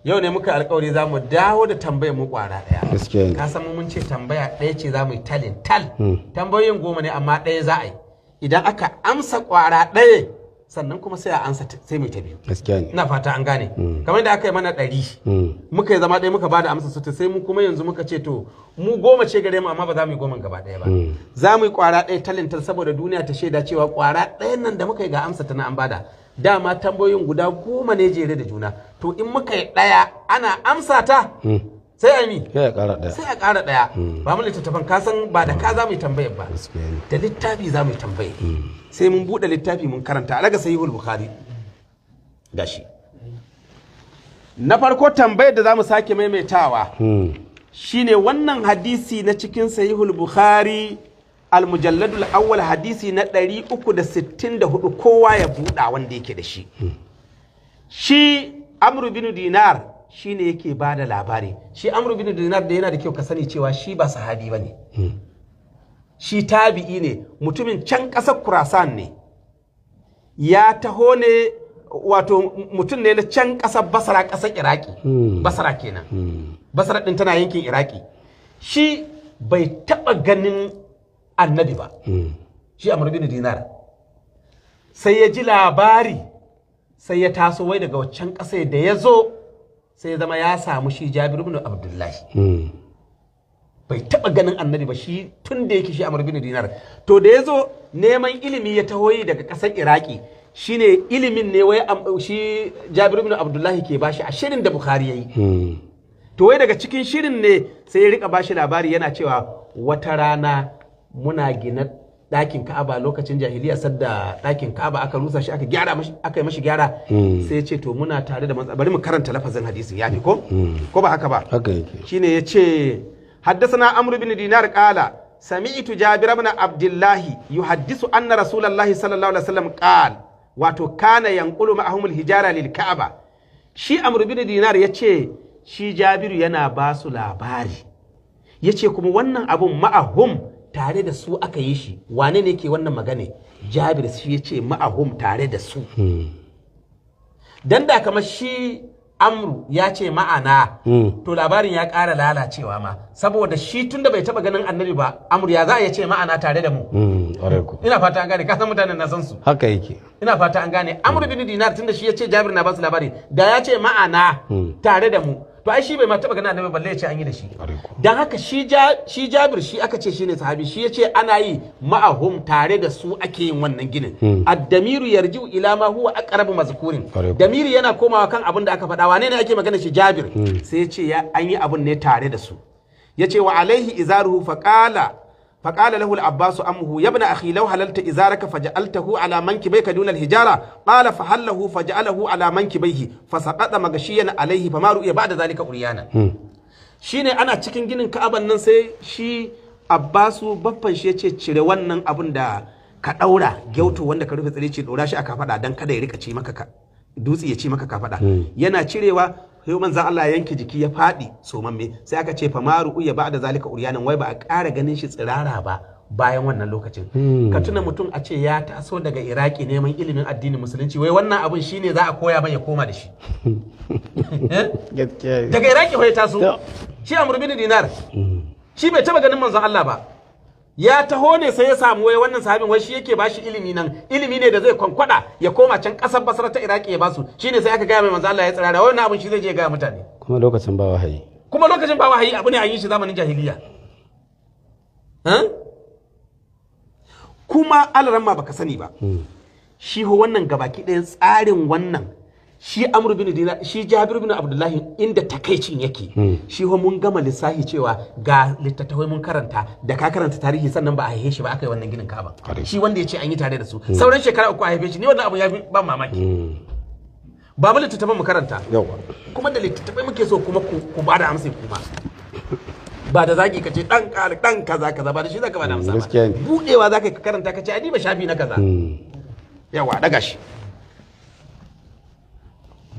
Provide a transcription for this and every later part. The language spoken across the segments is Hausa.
Yau ne muka alkawari za mu dawo da tambayar mu kwara ɗaya. Gaskiya ne. Ka san mun ce tambaya ɗaya ce za mu yi talin tal. Tambayoyin 10 ne amma ɗaya za a yi. Idan aka amsa kwara ɗaya sannan kuma sai a ansa sai mu ta biyu. Gaskiya ne. Ina fata an gane. Kamar da aka yi mana 100. Muka yi zama ɗaya muka bada amsa su sai mu kuma yanzu muka ce to mu 10 ce gare mu amma ba za mu yi 10 gaba ɗaya ba. Za mu yi kwara ɗaya talin tal saboda duniya ta shaida cewa kwara ɗayan nan da muka yi ga amsa ta na an bada. Dama tambayoyin guda 10 ne jere da juna. To in muka yi ɗaya ana amsa ta sai a mi? Sai a ƙara ɗaya. Sai a ƙara ɗaya. Ba mu littattafan ka san ba da ka za mu yi tambayar ba. Gaskiya ne. Da littafi za mu yi tambaye. Sai mun buɗe littafi mun karanta. A daga Sahihul Bukhari. Gashi. Na farko tambayar da za mu sake maimaitawa shine wannan hadisi na cikin Sahihul Bukhari al-mujalladul awwal hadisi na 364 kowa ya buɗa wanda yake da shi. Shi Amr bin Dinar shine yake ba da labari. Shi Amr bin Dinar da yana da kyau ka sani cewa shi ba sahabi bane. Shi tabi'i ne, mutumin can ƙasar Khurasan ne. Ya taho ne, wato mutum ne na can ƙasar Basra, ƙasar Iraki. Basra kenan. Basra ɗin tana yankin Iraki. Shi bai taɓa ganin annabi ba. Shi Amr bin Dinar. Sai ya ji labari, sai ya taso wai daga waccan ƙasa da ya zo sai ya zama ya samu shi Jabir bin Abdullahi. Bai taɓa ganin annabi ba shi tun da yake shi Amr bin Dinar. To da ya zo neman ilimi ya taho yi daga ƙasar Iraki, shine ilimin ne wai shi Jabir bin Abdullahi ke bashi a shirin da Bukhari yayi. To wai daga cikin shirin ne sai ya rika bashi labari yana cewa wata rana muna gina ɗakin Ka'aba lokacin jahiliya sadda ɗakin Ka'aba aka rusa shi aka gyara mashi aka yi mashi gyara. Sai ya ce to muna tare da manzo, bari mu karanta lafazin hadisin ya fi ko ko ba haka ba? Haka yake. Shine ya ce حدثنا عمرو بن دينار قال سمعت جابر بن عبد الله يحدث أن رسول الله صلى الله عليه وسلم قال wato kana yanqulu ma'ahum al-hijara lil Ka'aba. Shi Amr bin Dinar yace shi Jabiru yana ba su labari, yace kuma wannan abun ma'ahum tare da su aka yi shi. Wane ne ke wannan magana? Jabir shi yace ma'ahum tare da su. Dan da kamar shi Amru ya ce ma'ana, to labarin ya ƙara lalacewa ma, saboda shi tunda bai taba ganin annabi ba, Amru ya za a ce ma'ana tare da mu? Ina fata an gane, ka san mutanen na san su. Haka yake. Ina fata an gane. Amru bin Dinar tunda shi ya ce Jabir na ba su labari, da ya ce ma'ana tare da mu, to ai shi bai ma taba ganin annabi balle ya ce an yi da shi. Dan haka shi Jabir shi aka ce shine sahabi, shi ya ce ana yi ma'ahum tare da su ake yin wannan ginin. Ad-damiru yarji'u ila ma huwa aqrabu mazkurin. Damiri yana komawa kan abin da aka faɗa. Wane ne ake magana shi? Jabir. Sai ya ce an yi abun ne tare da su. Ya ce wa alaihi izaruhu faqala فقال له العباس أمه يا ابن أخي لو حللت إزارك فجعلته على منكبيك دون الحجارة قال فحله فجعله على منكبيه فسقط مغشيا عليه فما رؤي بعد ذلك عريانا. Shine ana cikin ginin Ka'aban nan sai shi Abbasu baffan shi yace cire wannan abun da ka daura gyauto wanda ka rufe tsire ce dora shi aka fada dan kada ya rika ci maka dutse ya ci maka kafada. Yana cirewa sai manzon Allah ya yanke jiki ya faɗi somamme. Sai aka ce fa maru ya ba'da zalika uryanan, wai ba a ƙara ganin shi tsirara ba bayan wannan lokacin. Ka tuna mutum a ce ya taso daga Iraki neman ilimin addinin musulunci, wai wannan abun shine za a koya mai ya koma da shi. Daga Iraki wai taso shi Amr bin Dinar, shi bai taba ganin manzon Allah ba, ya taho ne sai ya samu wai wannan sahabin wai shi yake bashi ilimi nan, ilimi ne da zai kwankwada ya koma can kasar Basra ta Iraki ya basu. Shine sai aka gaya mai manzo Allah ya tsirara wannan abun shi zai je ga mutane. Kuma lokacin ba wahayi. Kuma lokacin ba wahayi, abu ne an yi shi zamanin jahiliya. Kuma alaramma baka sani ba. Shi ho wannan gabaki ɗayan tsarin wannan shi Amr bin Dinar, shi Jabir bin Abdullahi inda takaicin yake. Shi ho mun gama lissafi cewa ga littattafai mun karanta da ka karanta tarihi sannan ba a haife shi ba aka yi wannan ginin Ka'aba. Shi wanda ya ce an yi tare da su. Sauran shekara 3 a haife shi, ni wannan abu ya fi ban mamaki. Babu littattafan mu karanta. Kuma da littattafai muke so kuma ku ba da amsa kuma. Ba da zagi ka ce dan dan kaza kaza ba da shi zaka ba da amsa ba. Budewa zaka ka karanta ka ce ai ni ba shafi na kaza. Yawa daga shi.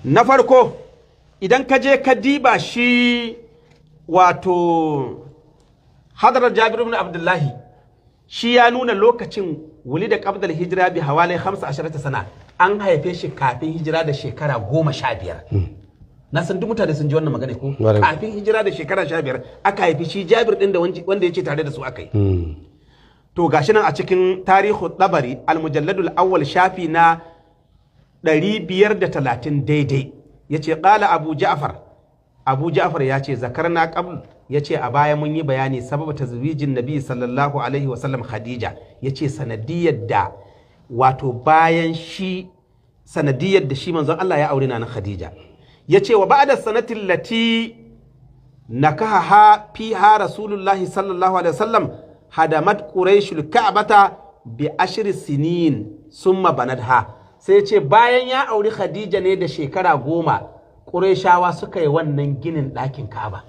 Na farko idan ka je ka diba shi wato hadarar Jabir ibn Abdullahi, shi ya nuna lokacin wuli da qabdal hijira bi hawalai 15 sana, an haife shi kafin hijira da shekara 15. Na san duk mutane sun ji wannan magana ko? Kafin hijira da shekara 15 aka haifi shi Jabir din da wanda ya ce tare da su aka yi. To gashi nan a cikin tarihu Tabari al-mujalladul awwal shafi na 530 daidai, yace qala Abu Ja'far, Abu Ja'far ya ce zakarna qabl, yace a baya mun yi bayani sababu tazwijin Nabi sallallahu alaihi wasallam Khadija, yace sanadiyar da wato bayan shi sanadiyar da shi manzon Allah ya aure na Khadija, yace wa ba'da sanatin lati nakaha fiha Rasulullahi sallallahu alaihi wasallam hadamat quraishul ka'bata bi ashri sinin summa banadha. Sai yace bayan ya auri Khadija ne da shekara 10 Qurayshawa suka yi wannan ginin ɗakin Ka'aba.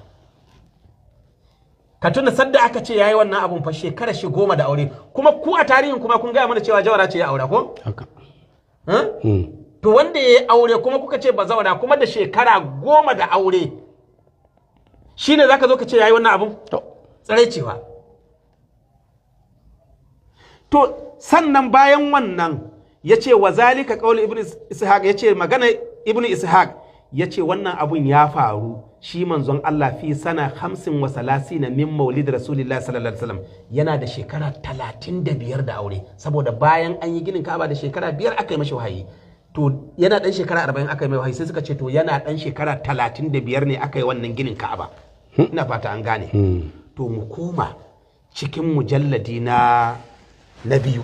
Ka tuna sadda aka ce yayi wannan abun fa shekara shi 10 da aure, kuma ku a tarihin kuma kun gaya mana cewa jawara ce ya aura ko? Haka. To wanda ya yi aure kuma kuka ce bazawara kuma da shekara 10 da aure shine zaka zo ka ce yayi wannan abun? Tsare cewa. To sannan bayan wannan yace wa zalika qaul Ibn Ishaq, yace magana Ibn Ishaq yace wannan abun ya faru shi manzon Allah fi sana 35 min maulid Rasulillah sallallahu alaihi wasallam, yana da shekara 35 da aure, saboda bayan an yi ginin Ka'aba da shekara 5 aka yi mashi wahayi. To yana dan shekara 40 aka yi mai wahayi, sai suka ce to yana dan shekara 35 ne aka yi wannan ginin Ka'aba. Ina fata an gane. To mu koma cikin mujalladi na biyu.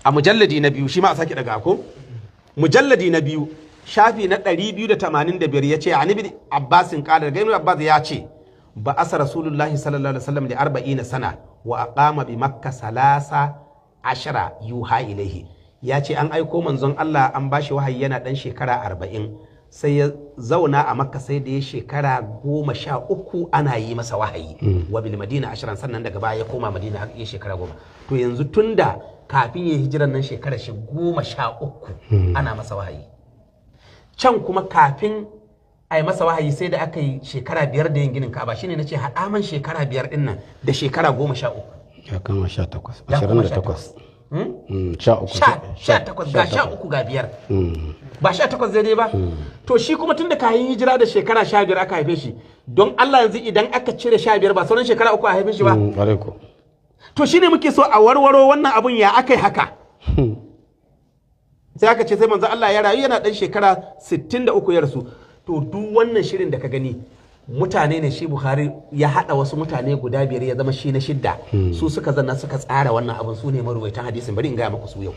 A mujalladi na biyu shi ma a sake daga ko? Mujalladi na biyu shafi na 285 ya ce an ibn Abbasin qala, daga Ibn Abbas ya ce ba asa Rasulullahi sallallahu alaihi wasallam da 40 sana wa aqama bi Makka 13 yuha ilaihi. Ya ce an aiko manzon Allah an bashi wahayi yana dan shekara 40, sai ya zauna a Makka sai da ya shekara 13 ana yi masa wahayi, wa bil Madina 10, sannan daga baya ya koma Madina ya shekara 10. To yanzu tunda kafin ya hijiran nan shekara shi 13 ana masa wahayi, can kuma kafin a yi masa wahayi sai da aka yi shekara 5 da yin ginin Ka'aba. Shine nace haɗa man shekara 5 din nan da shekara 13 ya kama 18 28. 18 ga 13 ga 5 ba 18 daidai ba. To shi kuma tun da kayan hijira da shekara 15 aka haife shi, don Allah yanzu idan aka cire 15 ba sauran shekara 3 a haife shi ba. To shine muke so a warwaro wannan abun ya aka yi haka. Sai aka ce sai manzo Allah ya rayu yana dan shekara 63 ya rasu. To duk wannan shirin da ka gani mutane ne shi Bukhari ya hada wasu mutane guda 5 ya zama shi na 6, su suka zanna suka tsara wannan abun, su ne maruwaitan hadisin. Bari in gaya maku su yau.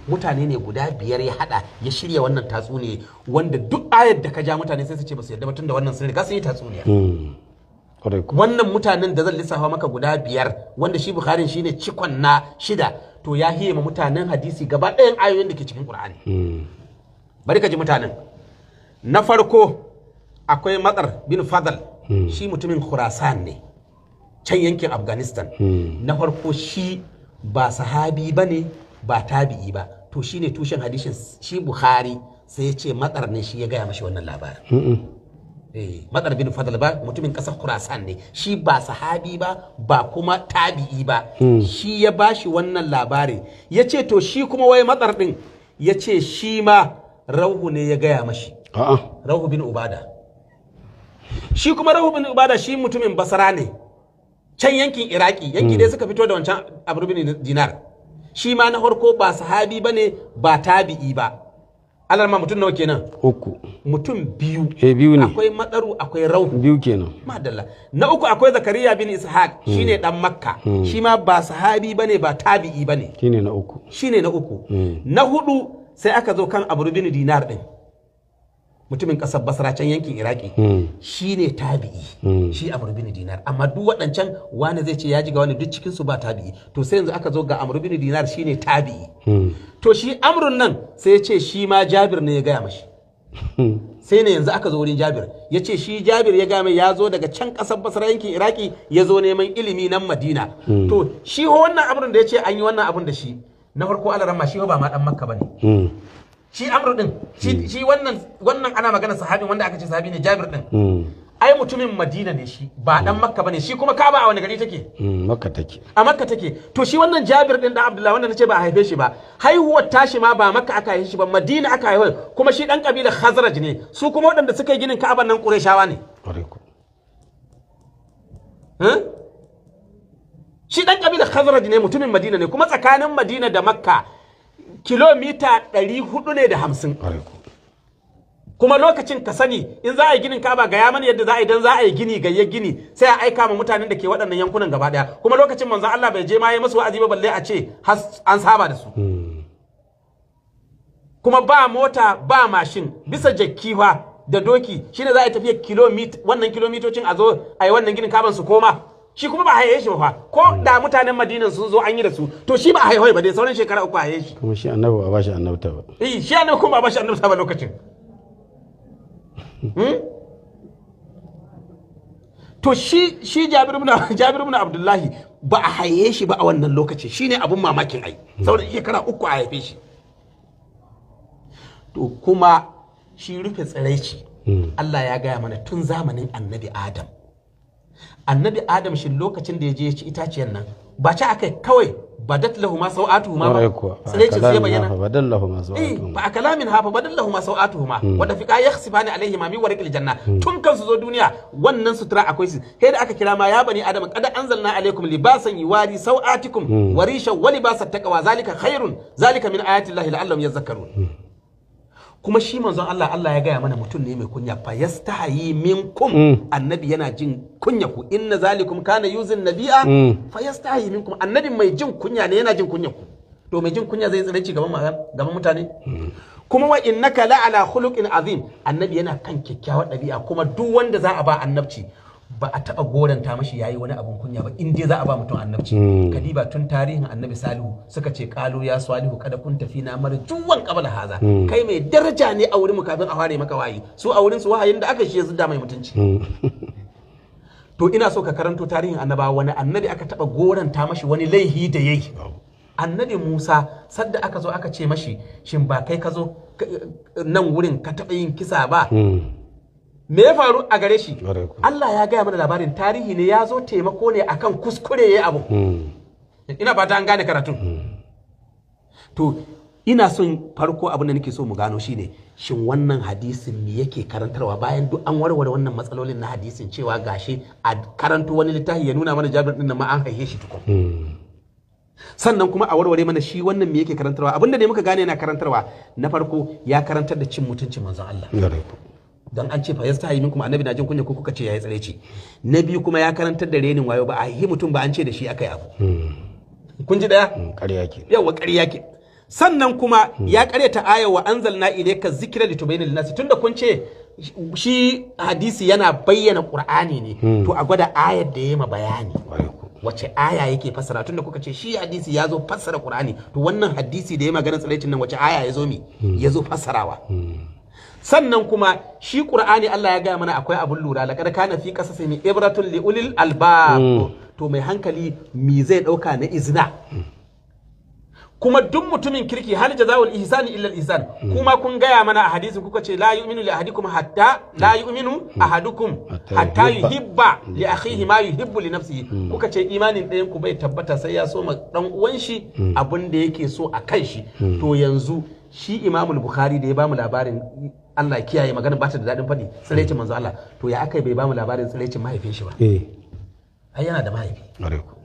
Mutane ne guda 5 ya hada ya shirya wannan tatsuniya, wanda duk ayar da ka ja mutane sai su ce ba su yarda ba tunda wannan sun riga sun yi tatsuniya. Wannan mutanen da zan lissafa maka guda 5 wanda shi Bukhari shine cikon na 6, to ya hiye ma mutanen hadisi gaba ɗayan ayoyin da ke cikin Qur'ani. Bari ka ji mutanen. Na farko akwai Matsar bin Fadl, shi mutumin Khurasan ne, can yankin Afghanistan. Na farko shi ba sahabi ba ne ba tabi'i ba, to shi ne tushen hadisin shi Bukhari sai ya ce Matsar ne shi ya gaya mashi wannan labarin. Matsar bin Fadl ba mutumin ƙasar Khurasan ne, shi ba sahabi ba ba kuma tabi'i ba, shi ya bashi wannan labarin. Ya ce to shi kuma wai Matsar ɗin ya ce shi ma Rauhu ne ya gaya mashi. Rauhu bin Ubada. Shi kuma Rauhu bin Ubada shi mutumin Basra ne, can yankin Iraki, yanki dai suka fito da wancan Amr bin Dinar. Shi ma na farko ba sahabi bane ba tabi'i ba. Alarma mutum nawa kenan? 3. Mutum 2. 2 ne. Akwai Matsaru akwai Rauhu. 2 kenan. Madalla. Na uku akwai Zakariya bin Ishaq, shine dan Makka. Shi ma ba sahabi bane ba tabi'i bane. Shine na uku. Shine na uku. Na hudu sai aka zo kan Amr bin Dinar din. Mutumin kasar Basra can yankin Iraki. Shi ne tabi'i. Shi Amr bin Dinar. Amma duk waɗancan wani zai ce ya ji ga wani, duk cikin su ba tabi'i. To sai yanzu aka zo ga Amr bin Dinar shine tabi'i. To shi Amrun nan sai ya ce shi ma Jabir ne ya gaya mashi. Sai ne yanzu aka zo wurin Jabir. Ya ce shi Jabir ya gaya mai ya zo daga can kasar Basra yankin Iraki ya zo neman ilimi nan Madina. To shi wannan Amrun da ya ce an yi wannan abun da shi, na farko alaramma shi ba ma dan Makka bane. Shi Amru din, shi wannan ana magana sahabin wanda aka ce sahabi ne Jabir din. Ai mutumin Madina ne shi, ba dan Makka bane shi. Kuma Ka'aba a wani gari take? Makka take. A Makka take. To shi wannan Jabir din dan Abdullahi wanda nace ba a haife shi ba, haihuwar tashi ma ba Makka aka haife shi ba, Madina aka haife. Kuma shi dan kabilar Khazraj ne. Su kuma waɗanda suka yi ginin Ka'aban nan Qurayshawa ne. Ƙwarai ko. Shi dan kabilar Khazraj ne, mutumin Madina ne. Kuma tsakanin Madina da Makka kilomita 450. Ƙwarai ko. Kuma lokacin ka sani in za a yi ginin Ka'aba, ga ya mana yadda za a yi. Dan za a yi gini, gayyar gini, sai a aika ma mutanen da ke waɗannan yankunan gaba ɗaya. Kuma lokacin manzon Allah bai je ma ya musu wa'azi ba, balle a ce har an saba da su. Kuma ba mota, ba mashin, bisa jakki fa da doki shine za a yi tafiya kilomita wannan kilomitocin a zo a yi wannan ginin Ka'aban su koma. Shi kuma ba a haihe shi ba fa. Ko da mutanen Madinan sun zo an yi da su, to shi ba a haihe ba dai, sauran shekara 3 a haihe shi. Kuma shi annabi ba ba shi annabta ba. Eh, shi annabi kuma ba ba shi annabta ba lokacin. To shi Jabir ibn Abdullahi ba a haihe shi ba a wannan lokaci. Shine abun mamakin ai. Saboda shekara 3 a haife shi. To kuma shi rufe tsiraici, Allah ya gaya mana tun zamanin Annabi Adam. Annabi Adam shi lokacin da ya je ya ci itaciyar nan, ba ci akai kawai badat lahuma sau'atuhuma Ƙwarai ba, kuwa. tsiraicin sai ya bayyana. Badallahu ma Eh, sau'atuhuma. fa akala min hafa badallahu ma sau'atuhuma wa dafiqa yakhsifani alaihima min warqil janna. Tun kan su zo duniya wannan sutura akwai su. Sai da aka kira ma ya bani Adam qad anzalna alaikum libasan yuwari sau'atikum wa risha wa libasat taqwa zalika khairun zalika min ayati llahi la'allahum yadhakkarun. Kuma shi manzon Allah, Allah ya gaya mana mutum ne mai kunya. Fa yastahi minkum, annabi yana jin kunya ku. Inna zalikum kana yuzin nabi'a fa yastahi minkum. Annabi mai jin kunya ne, yana jin kunya ku. To mai jin kunya zai tsiraici gaban mutane? Kuma wa innaka la'ala khuluqin azim, annabi yana kan kyakkyawar ɗabi'a. Kuma duk wanda za a ba annabci ba a taɓa goranta mashi yayi wani abun kunya ba, in dai za a ba mutum annabci. Kadiba tun tarihin Annabi Salihu, suka ce qalu ya Salihu kada kun tafi na marjuwan qabla haza, kai mai daraja ne a wurin mu kafin a fare maka wahayi. Su a wurin su wahayin da aka shi ya zudda mai mutunci. To ina so ka karanto tarihin annabawa, wani annabi aka taɓa goranta mashi wani laihi da yayi? Annabi Musa, sadda aka zo aka ce mashi, shin ba kai ka zo nan wurin ka taɓa yin kisa ba? Me ya faru a gare shi? Ƙwarai kuwa. Allah ya gaya mana labarin, tarihi ne, ya zo taimako ne akan kuskure ya abu. Ina fata an gane karatun. To ina son farko abin da nake so mu gano shine, shin wannan hadisin me yake karantarwa, bayan duk an warware wannan matsalolin na hadisin, cewa gashi a karanto wani littafi ya nuna mana Jabir din nan ma an haife shi tukun. Sannan kuma a warware mana shi wannan me yake karantarwa. Abinda ne muka gane yana karantarwa, na farko ya karantar da cin mutuncin manzon Allah, Ƙwarai kuwa. don an ce fa yastahi minkum, annabi na jin kunya ko kuka ce yayi tsiraici. Na biyu kuma ya karantar da renin wayo, ba a yi mutum ba an ce da shi akai abu. Kun ji daya? Ƙarya ke. Yawa, ƙarya ke. Sannan kuma ya ƙaryata aya wa anzalna ilayka zikra litubayyana linnasi. Tunda kun ce shi hadisi yana bayyana Qur'ani ne, to a gwada ayar da ya ma bayani. Ƙwarai kuwa. Wace aya yake fassara? Tunda kuka ce shi hadisi ya zo fassara Qur'ani, to wannan hadisi da ya magana tsiraicin nan, wace aya ya zo mi ya zo fassarawa? Sannan kuma shi Qur'ani Allah ya gaya mana akwai abun lura, laqad kana fi qasasihim ibratun li ulil albab. To mai hankali mi zai dauka na izina? Kuma duk mutumin kirki, hal jazaul ihsani illa al ihsan. Kuma kun gaya mana a hadisin, kuka ce la yu'minu li ahadikum hatta la yu'minu ahadukum hatta yuhibba li akhihi ma yuhibbu li nafsihi. Kuka ce imanin ɗayan ku bai tabbata sai ya so ma dan uwan shi abin da yake so a kan shi. To yanzu shi Imamul Bukhari da ya bamu labarin, Allah kiyaye, magana ba ta da daɗin faɗi, tsirecin manzo Allah, to ya aka bai bamu labarin tsirecin mahaifin shi ba? Ai yana da mahaifi. Ƙwarai kuwa.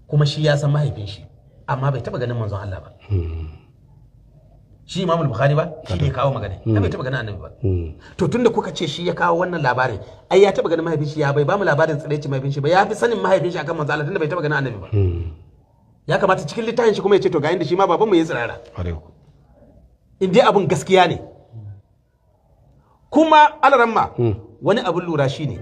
Kuma shi ya san mahaifin shi, amma bai taba ganin manzon Allah ba. Shi Imam Bukhari ba shi ne kawo magana, ai bai taba ganin annabi ba. To tunda kuka ce shi ya kawo wannan labarin, ai ya taba ganin mahaifin shi, ya bai ba mu labarin tsirecin mahaifin shi ba? Ya fi sanin mahaifin shi akan manzon Allah, tunda bai taba ganin annabi ba. Ya kamata cikin littafin shi kuma ya ce to ga inda shi ma babanmu ya tsirara. Ƙwarai kuwa. In dai abun gaskiya ne. Kuma alaramma, wani abun lura shine